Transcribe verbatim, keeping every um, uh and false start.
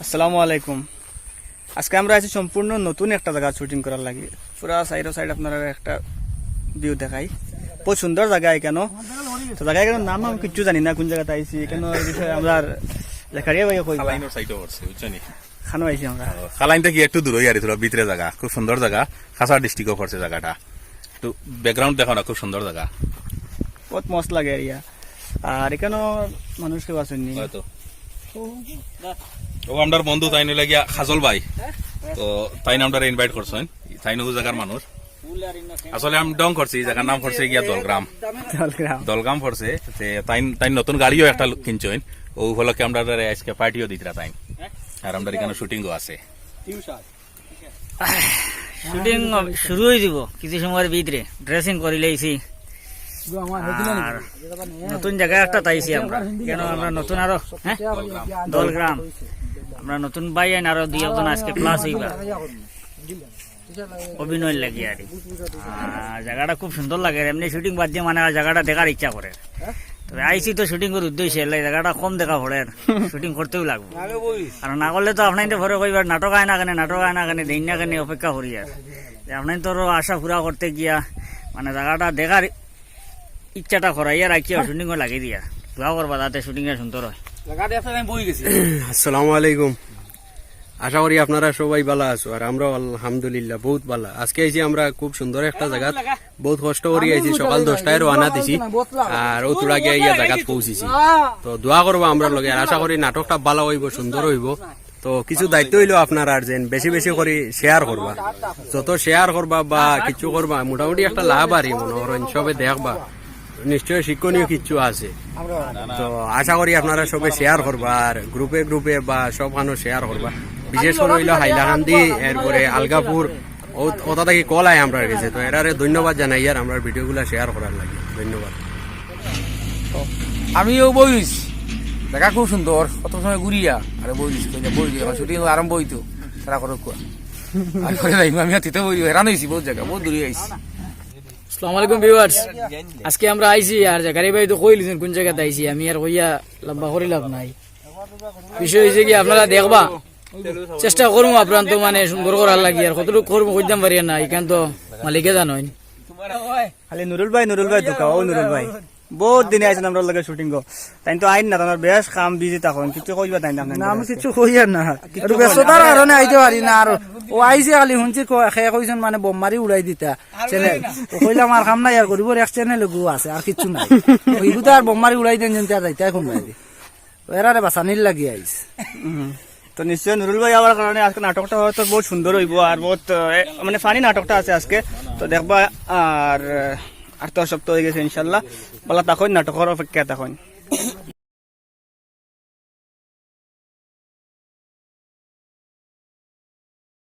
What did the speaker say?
আসসালামু আলাইকুম। আজকে আমরা আছি সম্পূর্ণ নতুন একটা জায়গা শুটিং করার লাগি। পুরা সাইডো সাইড আপনারা একটা ভিউ দেখাই। বহুত সুন্দর জায়গা এখানো। তো জায়গা এখানোর নাম আমি কিচ্ছু জানি না, কোন জায়গাতে আইছি। এখানো এই বিষয়ে আমরা জাকারিয়া ভাই কই। খালাইনর সাইডো পড়ছে, বুঝছো নি? খানো আইছি আমরা। খালাইন থাকি একটু দূরই আর কি, থুড়া ভিতরে জায়গা, খুব সুন্দর জায়গা, কাছাড় ডিস্ট্রিক্টও পড়ছে জায়গাটা। একটু ব্যাকগ্রাউন্ড দেখো না, খুব সুন্দর জায়গা। বহুত মস্ত লাগে এরিয়া। আর এখানো মানুষ কেউ আছেননি। হয়তো। ও আমরার বন্ধু তাইন অইলা গিয়া খাজল ভাই। তো তাইন আমরারে ইনভাইট করছইন। তাইন ও জায়গার মানুষ। আসলে আমি ঢং করছি, এই জায়গার নাম করছে গিয়া দলগ্রাম। দলগ্রাম। দলগ্রাম করছে। তে তাইন, তাইন নতুন গাড়িও একটা কিনছইন। ও উপলক্ষে আমরারে আজকে পার্টিও দিতরা তাইন। আর আমরার এখানো শুটিংও আছে। শুটিং শুরু অই দিব কিছু সময়র ভিতরে, ড্রেসিং করি লইছি। আর নতুন জায়গা একটা তাইছি আমরা, কেন আমরা নতুন আরো, হ্যাঁ, দলগ্রাম। আমরা নতুন ভাই আইন আরো দুই একজন আজকে প্লাস অইবা অভিনয় লাগি আর কি। আর জায়গাটা খুব সুন্দর লাগে, এমনি শুটিং বাদ দিয়ে মানে আর জায়গাটা দেখার ইচ্ছা করে। তবে আইছি তো শুটিং করার উদ্দেশ্যে, এলাই জায়গাটা কম দেখা পড়ে, শুটিং করতেও লাগবো। আর না করলে তো আপনাইনতে পরে কইবার, "নাটক আয় না কেনে, নাটক আয় না কেনে, দেইন না কেনে, অপেক্ষা করি আর।" যে আপনাইনতর আশা পুরা করতে গিয়া, মানে জায়গাটা দেখার ইচ্ছাটা করাইয়া রাখিয়া শুটিংও লাগি দিয়া। দোয়া করবা যাতে শুটিংটা সুন্দর হয়। জায়গাটা আছে, আমি বই গেছি। আসসালামু আলাইকুম। আশা করি আপনারা সবাই ভালা আছো, আর আমরাও আলহামদুলিল্লাহ বহুত ভালা। আজকে আইছি আমরা খুব সুন্দর একটা জায়গাত, বহুত কষ্ট করি আইছি, সকাল দশটায় রওনা দিছি, আর অউ থুড়া গিয়া ইয়া জায়গাত পৌঁছিছি। তো দোয়া করবা আমরার লগে, আর আশা করি নাটকটা ভালা অইবো, সুন্দর অইবো। তো কিছু দায়িত্ব অইলো আপনারার, যেন বেশি বেশি করি শেয়ার করবা, যত শেয়ার করবা বা কিছু করবা মোটামুটি একটা লাভ আর কি মনে করইন, সবে দেখবা। নিশ্চয় শিক্ষণীয় কিচ্ছু আছে। তো আশা করি আপনারা সবে শেয়ার করবা, আর গ্রুপে গ্রুপে বা সবখানো শেয়ার করবা। বিশেষ করি অইলো হাইলাকান্দি, এরপরে আলগাপুর, ও-, ওটা থাকি কল আয় আমরার গেছে। তো এরারে ধন্যবাদ জানাই আর আমরার ভিডিওগুলা শেয়ার করার লাগি। ধন্যবাদ। আমিও বইছি, জায়গা খুব সুন্দর, কত সময় ঘুরিয়া, আরে বইছি, কইলে বই, এখন শুটিং আরম্ভ অইতো, তারা করো কুয়া। আর করে যাইমু, আমি অতীতে বই, হেরান অইছি, বহুত জায়গা, বহুত দূরে আইছি। আসসালামু আলাইকুম ভিউয়ার্স, আজকে আমরা আইছি আর জাকারি ভাই তো কইলিছেন কোন জায়গাতে আইছি, আমি আর কইয়া লম্বা করি লাভ নাই। বিষয় অইছে কি আপনারা দেখবা, চেষ্টা করমু আপ্রাণ তো মানে সুন্দর করার লাগি, আর কতটুকু করমু কইতাম পারি না, ইখান তো মালিকে জানইন। খালি নুরুল ভাই, নুরুল ভাই ঢুকা, ও নুরুল ভাই। বহুত দিনে আইছইন আমরার লগে শুটিংও। তাইন তো আইন না, তানর বেশ কাম বিজি থাকইন, কিচ্ছু কইবা তাইন না। না, আমি কিচ্ছু কইয়ার না, একটু ব্যস্ততার কারণে আইতে পারি না। আর ও আইছে খালি হুনছি ক-, কে কইছইন মানে বোম মারি উড়াই দিতা চ্যানেল। তো কইলাম আর কাম নাই, আর গরিবর এক চ্যানেল এগু আছে, আর কিচ্ছু নাই। ওইগু তো আর বোম মারি উড়াই দেন যেন, আর যাইতাই কম নাই। এরারে বাঁচানির লাগি আইছি। হুম। তো নিশ্চয় নুরুল ভাই আওয়ার কারণে আজকে নাটকটা হয়তো বহুত সুন্দর অইবো, আর বহুত, আহ, এ, মানে ফানি নাটকটা আছে আজকে। তো দেখবা, আর, আহ, আর তো সপ্তাহ অই গেছে ইনশাল্লাহ। ভালা থাকইন, নাটকর অপেক্ষায় থাকইন।